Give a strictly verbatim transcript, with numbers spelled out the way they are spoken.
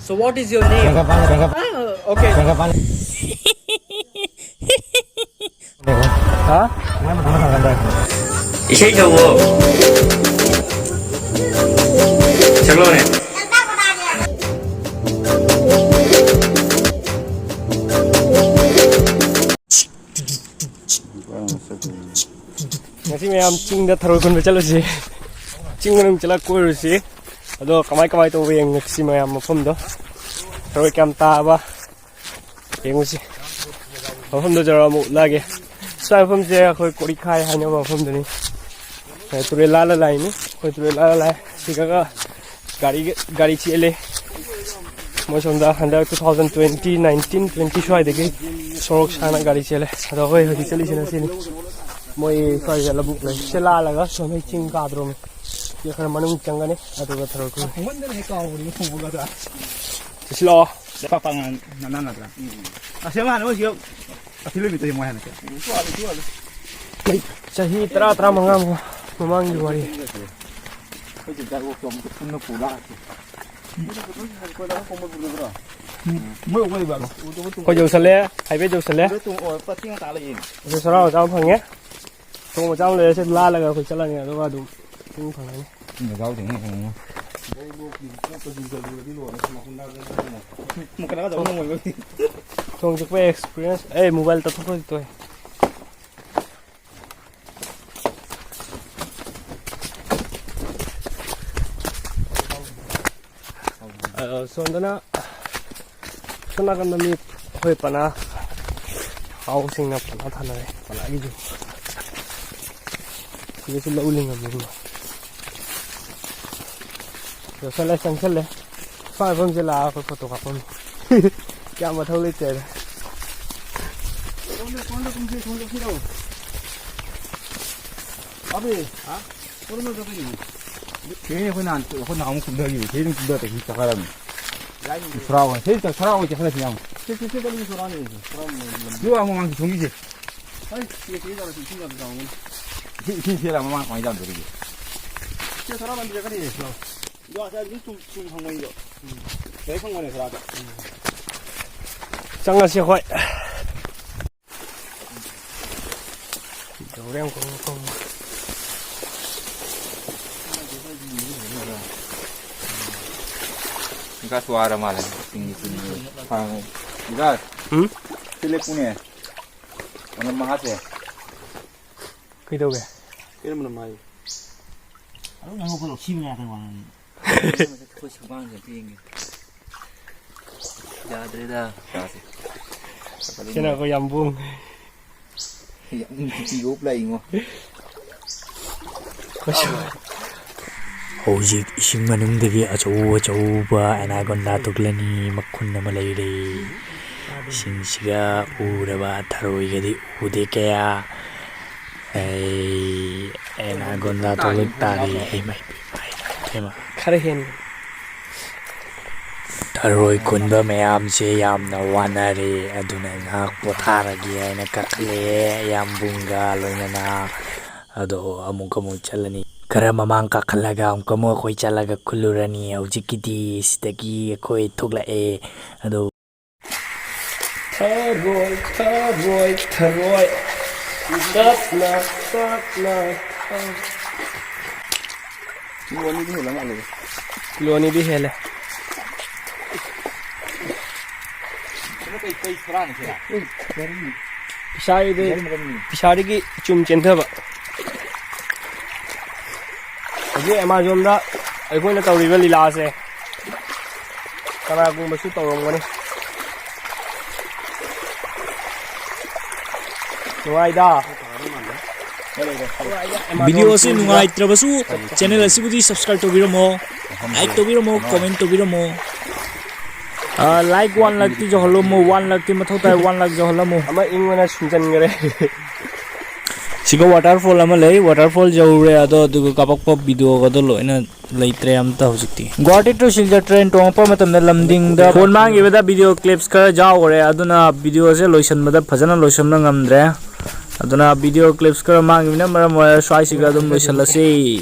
So what is your name? Ah, okay. ꯍꯥ? ꯏꯁꯩ ꯁꯛꯑꯣ꯫ ꯁꯛꯂꯛꯑꯣꯅꯦ꯫ ꯉꯁꯤ ꯃꯌꯥꯝ ꯆꯤꯡꯗ ꯊꯔꯣꯏ ꯈꯨꯟꯕ ꯆꯠꯂꯨꯁꯤ꯫ ꯆꯤꯡ ꯃꯅꯨꯡ ꯆꯠꯂ ꯀꯣꯏꯔꯨꯁꯤ꯫ ꯑꯗꯣ ꯀꯃꯥꯏ ꯀꯃꯥꯏ ꯇꯧꯕ ꯌꯦꯡꯉꯁꯤ ꯃꯌꯥꯝ ꯃꯐꯝꯗꯣ꯫ ꯊꯔꯣꯏ ꯀꯌꯥꯝ ꯇꯥꯕ ꯌꯦꯡꯉꯨꯁꯤ꯫ ꯃꯐꯝꯗꯣ ꯖꯔ ꯑꯃꯨꯛ ꯎꯠꯂꯛꯑꯒꯦ꯫ ꯁ꯭ꯋꯥꯏ ꯃꯐꯝꯁꯦ ꯑꯩꯈꯣꯏ ꯀꯣꯔꯤꯈꯥꯏ ꯍꯥꯏꯅꯕ ꯃꯐꯝꯗꯨꯅꯤ꯫ ꯇꯨꯔꯦꯜ ꯂꯥꯜꯂ ꯂꯥꯛꯏꯅꯤ꯫ ꯑꯩꯈꯣꯏ ꯇꯨꯔꯦꯜ ꯂꯥꯜꯂ ꯂꯥꯛꯑꯦ꯫ ꯁꯤꯗꯒ ꯒꯥꯔꯤ, ꯒꯥꯔꯤ ꯆꯦꯜꯂꯦ꯫ ꯃꯣꯏ ꯁꯣꯝꯗ ꯍꯟꯗꯛ two thousand twenty, nineteen, twenty ꯁ꯭ꯋꯥꯏꯗꯒꯤ ꯁꯣꯔꯣꯛ ꯁꯥꯡꯅ ꯒꯥꯔꯤ ꯆꯦꯜꯂꯦ꯫ ꯑꯗꯣ ꯑꯩꯈꯣꯏ ꯍꯧꯖꯤꯛ ꯆꯠꯂꯤꯁꯤꯅ ꯁꯤꯅꯤ꯫ ꯃꯣꯏ ꯁ꯭ꯋꯥꯏꯗ ꯂꯧꯕꯨꯛ ꯂꯩ꯫ ꯁꯤ ꯂꯥꯜꯂꯒ ꯁꯣꯝꯗꯩ ꯆꯤꯡ ꯀꯥꯗ꯭ꯔꯣꯝꯅꯤ꯫ ꯁꯤ ꯈꯔ ꯃꯅꯨꯡ ꯆꯪꯒꯅꯤ꯫ ꯑꯗꯨꯒ ꯊꯔꯣꯏ ꯈꯨꯜꯂꯨ꯫ ꯈꯪꯃꯟꯗꯅ ꯍꯦꯛ ꯀꯥꯎꯔꯤꯕ ꯈꯣꯡꯎꯞ ꯑꯗꯣ꯫ ꯆꯠꯁꯤꯜꯂꯛꯑꯣ꯫ ꯄꯥꯛ ꯄꯥꯛ ꯉꯥꯡ-, ꯉꯥꯡꯅꯗ꯭ꯔꯥ? ꯑꯁꯦꯡꯕ ꯍꯥꯟꯅ ꯃꯣꯏꯁꯤ ꯑꯁꯤ ꯂꯣꯏ ꯃꯤꯇꯩ ꯃꯣꯏ ꯍꯥꯟꯅ ꯀꯌꯥ? ꯆꯍꯤ ꯇꯔꯥ, ꯇꯔꯥꯃꯉꯥ ꯃꯃꯥꯡꯒꯤ ꯋꯥꯔꯤ꯫ ꯑꯩꯈꯣꯏ ꯆꯤꯟꯖꯥꯛ ꯂꯣꯛꯇ ꯑꯃꯨꯛ ꯄꯨꯟꯅ ꯄꯨ ꯂꯥꯛꯑꯁꯤ꯫ ꯃꯣꯏ ꯑꯣꯏꯕ ꯑꯩꯈꯣꯏ ꯌꯧꯁꯜꯂꯦ, ꯍꯥꯏꯋꯦ ꯌꯧꯁꯜꯂꯦ꯫ ꯑꯣ, ꯄꯊꯤ ꯉꯇꯥ ꯂꯩꯌꯦ꯫ ꯑꯩꯈꯣꯏ ꯁꯣꯔꯥ ꯃꯆꯥ ꯑꯃ ꯐꯪꯉꯦ꯫ ꯊꯣꯡ ꯃꯆꯥ ꯑꯃ ꯂꯩꯔꯦ, ꯁꯤ ꯂꯥꯜꯂꯒ ꯑꯩꯈꯣꯏ ꯆꯠꯂꯅꯤ, ꯑꯗꯨꯒ ꯑꯗꯨꯝ ꯏꯁꯤꯡ ꯐꯪꯉꯅꯤ꯫ ꯏꯁꯤꯡ ꯌꯥꯎꯗꯦꯅꯦ, ꯐꯪꯉꯅꯤ꯫ ꯃꯨꯛꯀꯅꯥꯒ ꯇꯧꯕ ꯉꯝꯃꯣꯏꯕ꯫ ꯊꯣꯡ ꯆꯤꯛꯄ ꯑꯦꯛꯁꯄꯤꯔꯤꯌꯦꯟꯁ꯫ ꯑꯦ, ꯃꯣꯕꯥꯏꯜ ꯇꯠꯊꯣꯛꯈ꯭ꯔꯗꯤ ꯇꯣꯛꯑꯦ꯫ ꯑ, ꯁꯣꯝꯗꯅ, ꯁꯣꯝ ꯅꯥꯀꯟꯗ ꯃꯤ ꯑꯩꯈꯣꯏ ꯄꯅꯥ, ꯍꯥꯎꯁꯤꯡꯅ ꯄꯅꯥ ꯊꯥꯅꯔꯦ, ꯄꯅꯥꯒꯤꯁꯨ꯫ ꯁꯤꯗꯁꯨ ꯂꯧ ꯂꯤꯡꯉꯝꯃꯤ꯫ ꯌꯧꯁꯜꯂꯦ, ꯆꯪꯁꯜꯂꯦ꯫ ꯁ꯭ꯋꯥꯏ ꯃꯐꯝꯁꯦ ꯂꯥꯛꯑꯒ ꯑꯩꯈꯣꯏ ꯐꯣꯇꯣ ꯀꯥꯞꯐꯝꯅꯤ꯫ ꯀꯌꯥ ꯃꯊꯧ ꯂꯩꯇꯦ ꯍꯥꯏꯗ꯫ ꯁꯣꯝꯗ, ꯁꯣꯝꯗ ꯀꯨꯝꯁꯤ, ꯁꯣꯝꯗ ꯀꯨꯝꯁꯤꯔꯣ꯫ ꯑꯕꯤ꯫ ꯍꯥ? ꯀꯔꯝꯅ ꯆꯠꯇꯣꯏꯅꯣ? ꯁꯤꯗꯩ ꯑꯩꯈꯣꯏ ꯅꯍꯥꯟ, ꯑꯩꯈꯣꯏ ꯅꯍꯥꯟꯃꯨꯛ ꯀꯨꯝꯊꯈꯤꯕꯗꯤ, ꯁꯤꯗꯩ ꯑꯗꯨꯝ ꯀꯨꯝꯊꯔ ꯀꯩꯁꯨ ꯆꯠꯈ꯭ꯔꯕꯅꯤ꯫ ꯌꯥꯏꯅꯦ꯫ ꯁꯣꯔꯥ ꯍꯣꯏ꯫ ꯁꯤꯗꯩ ꯆꯠ-, ꯁꯣꯔꯥ ꯍꯣꯏ ꯆꯠꯈ꯭ꯔꯁꯤ ꯌꯥꯝ꯫ ꯁꯤ, ꯁꯤ, ꯁꯤ ꯆꯠꯂꯁꯤ ꯁꯣꯔꯥꯅꯦ꯫ ꯁꯣꯔꯥ ꯂꯝꯕꯤ꯫ ꯌꯣ ꯑꯃꯨꯛ ꯉꯥꯡꯁꯤ ꯊꯣꯡꯈꯤꯁꯦ꯫ ꯍꯣꯏ, ꯁꯤ, ꯁꯤ ꯇꯧꯔꯁꯤ, ꯏꯁꯤꯡ ꯌꯥꯝ ꯆꯥꯎꯕꯅꯤ꯫ ꯏꯁꯤꯡ, ꯏꯁꯤꯡ ꯆꯦꯜꯂ ꯃꯃꯥꯡ ꯀꯃꯥꯏꯅ ꯆꯥꯝꯗꯣꯔꯤꯒꯦ? ꯁꯤ ꯁꯣꯔꯥ ꯂꯝꯕꯤ ꯆꯠꯀꯅꯤ꯫ ꯌꯣ, ꯑꯁ, ꯑꯗꯨꯝ ꯆꯨꯝ, ꯆꯨꯝ ꯍꯪꯉꯣꯏꯗꯣ꯫ ꯎꯝ꯫ ꯆꯪꯉꯁꯤ ꯑꯩꯈꯣꯏ꯫ ꯌꯧꯔꯦ ꯑꯃꯨꯛ ꯃꯐꯝ꯫ ꯕꯤꯀꯥꯁ ꯋꯥꯔ ꯃꯥꯜꯂꯦ꯫ ꯆꯤꯡꯒꯤ ꯆꯤꯡꯒꯤ ꯐꯥꯡꯉꯦ꯫ ꯕꯤꯀꯥꯁ꯫ ꯎꯝ? ꯁꯤ ꯂꯦꯞꯄꯨꯅꯦ꯫ ꯃꯅꯝ ꯃꯍꯥꯁꯦ꯫ ꯀꯩꯗꯧꯒꯦ? ꯀꯩꯅꯣ ꯃꯅꯝ ꯃꯍꯥ? ꯑꯗꯨꯝ ꯉꯥꯡꯉꯛꯄ ꯂꯧꯊꯤꯕ ꯉꯥꯛꯇ ꯋꯥ ꯉꯥꯡꯉꯤ꯫ ꯑꯩꯈꯣꯏ ꯁꯨꯃꯥꯡꯁꯦ ꯑꯝꯇ ꯌꯦꯡꯒꯦ꯫ ꯌꯥꯗ꯭ꯔꯦꯗ꯫ ꯁꯤꯅ ꯑꯩꯈꯣꯏ ꯌꯥꯝꯕꯨꯡ꯫ ꯌꯥꯝ ꯅꯨꯡꯁꯤꯕ ꯎꯞ ꯂꯥꯛꯏꯉꯣ꯫ ꯍꯧꯖꯤꯛ ꯏꯁꯤꯡ ꯃꯅꯨꯡꯗꯒꯤ ꯑꯆꯧ ꯑꯆꯧꯕ ꯑꯦꯅꯥꯀꯣꯟꯗꯥ ꯊꯣꯛꯂꯅꯤ꯫ ꯃꯈꯨꯟ ꯑꯃ ꯂꯩꯔꯦ꯫ ꯏꯁꯤꯡꯁꯤꯒ ꯎꯔꯕ ꯊꯔꯣꯏꯒꯗꯤ ꯎꯗꯦ ꯀꯌꯥ꯫ ꯑꯩ ꯑꯦꯅꯥꯀꯣꯟꯗꯥ ꯊꯣꯛꯂꯛ ꯇꯥꯔꯦ꯫ ꯍꯩꯃꯥ, ꯍꯩꯃꯥ, ꯍꯩꯃꯥ꯫ ꯈꯔ ꯍꯦꯟ꯫ ꯊꯔꯣꯏ ꯈꯨꯟꯕ ꯃꯌꯥꯝꯁꯦ ꯌꯥꯝꯅ ꯋꯥꯅꯔꯦ, ꯑꯗꯨꯅ ꯉꯥꯏꯍꯥꯛ ꯄꯣꯊꯥꯔꯒꯦ ꯍꯥꯏꯅ ꯀꯥꯈꯠꯂꯛꯑꯦ, ꯏꯌꯥꯝꯕꯨꯡꯒ ꯂꯣꯏꯅꯅ꯫ ꯑꯗꯣ ꯑꯃꯨꯛ ꯑꯃꯨꯛ ꯆꯠꯂꯅꯤ꯫ ꯈꯔ ꯃꯃꯥꯡ ꯀꯥꯈꯠꯂꯒ ꯑꯃꯨꯛ ꯑꯃꯨꯛ ꯑꯩꯈꯣꯏ ꯆꯠꯂꯒ ꯈꯨꯜꯂꯨꯔꯅꯤ꯫ ꯍꯧꯖꯤꯛꯀꯤꯗꯤ ꯁꯤꯗꯒꯤ ꯑꯩꯈꯣꯏ ꯊꯣꯛꯂꯛꯑꯦ꯫ ꯑꯗꯣ ꯊꯔꯣꯏ, ꯊꯔꯣꯏ, ꯊꯔꯣꯏ꯫ ꯇꯞꯅ, ꯇꯞꯅ꯫ ꯀꯤꯂꯣ ꯑꯅꯤꯗꯤ ꯍꯦꯜꯂ ꯃꯥꯜꯂꯦ꯫ ꯀꯤꯂꯣ ꯑꯅꯤꯗꯤ ꯍꯦꯜꯂꯦ꯫ ꯀꯩ, ꯀꯩ ꯈꯔꯥꯅꯤ ꯁꯤꯔ? ꯄꯩꯁꯥꯒꯤꯗꯤ, ꯄꯩꯁꯥꯗꯒꯤ ꯆꯨꯝ ꯆꯦꯟꯊꯕ꯫ ꯍꯧꯖꯤꯛ ꯑꯦꯃꯥꯖꯣꯟꯗ ꯑꯩꯈꯣꯏꯅ ꯇꯧꯔꯤꯕ ꯂꯤꯂꯥꯁꯦ ꯀꯅꯥꯒꯨꯝꯕꯁꯨ ꯇꯧꯔꯝꯒꯅꯤ꯫ ꯅꯨꯡꯉꯥꯏꯗ꯫ ꯅꯨꯡꯉꯥꯏꯗ, ꯑꯦꯃꯥꯖꯣꯟ ꯚꯤꯗꯤꯑꯣ ꯑꯁꯤ ꯇꯨꯒ ꯅꯨꯡꯉꯥꯏꯇ꯭ꯔꯕꯁꯨ ꯆꯦꯅꯦꯜ ꯑꯁꯤꯕꯨꯗꯤ subscribe ꯇꯧꯕꯤꯔꯝꯃꯣ, like ꯇꯧꯕꯤꯔꯝꯃꯣ, comment ꯇꯧꯕꯤꯔꯝꯃꯣ꯫ ꯑ, like one lakh ꯇꯤ ꯌꯧꯍꯜꯂꯝꯃꯣ, one lakh ꯇꯤ ꯃꯊꯧ ꯇꯥꯏ, one lakh ꯌꯧꯍꯜꯂꯝꯃꯣ꯫ ꯑꯃ ꯏꯪꯕꯅ ꯁꯨꯝꯖꯟꯈ꯭ꯔꯦ꯫ ꯁꯤꯒ waterfall ꯑꯃ ꯂꯩ, waterfall ꯌꯧꯔꯦ ꯑꯗꯣ, ꯑꯗꯨꯒ ꯀꯥꯞꯄꯛꯄ ꯚꯤꯗꯤꯑꯣꯒꯗꯣ ꯂꯣꯏꯅ ꯂꯩꯇ꯭ꯔꯦ ꯑꯝꯇ ꯍꯧꯖꯤꯛꯇꯤ꯫ ꯒꯨꯋꯥꯍꯥꯇꯤ to ꯁꯤꯜꯆꯔ train ꯇꯣꯡꯉꯛꯄ ꯃꯇꯝꯗ ꯂꯝꯗꯤꯡꯗ phone ꯃꯥꯡꯈꯤꯕꯗ video clips ꯈꯔ ꯌꯥꯎꯈ꯭ꯔꯦ, ꯑꯗꯨꯅ ꯚꯤꯗꯤꯑꯣꯁꯦ ꯂꯣꯏꯁꯤꯟꯕꯗ ꯐꯖꯅ ꯂꯣꯏꯁꯤꯟꯕ ꯉꯝꯗ꯭ꯔꯦ꯫ ꯑꯗꯨꯅ video clips ꯈꯔ ꯃꯥꯡꯈꯤꯕꯅ ꯃꯔꯝ ꯑꯣꯏꯔꯒ ꯁ꯭ꯋꯥꯏꯁꯤꯒ ꯑꯗꯨꯝ ꯂꯣꯏꯁꯤꯜꯂꯁꯤ꯫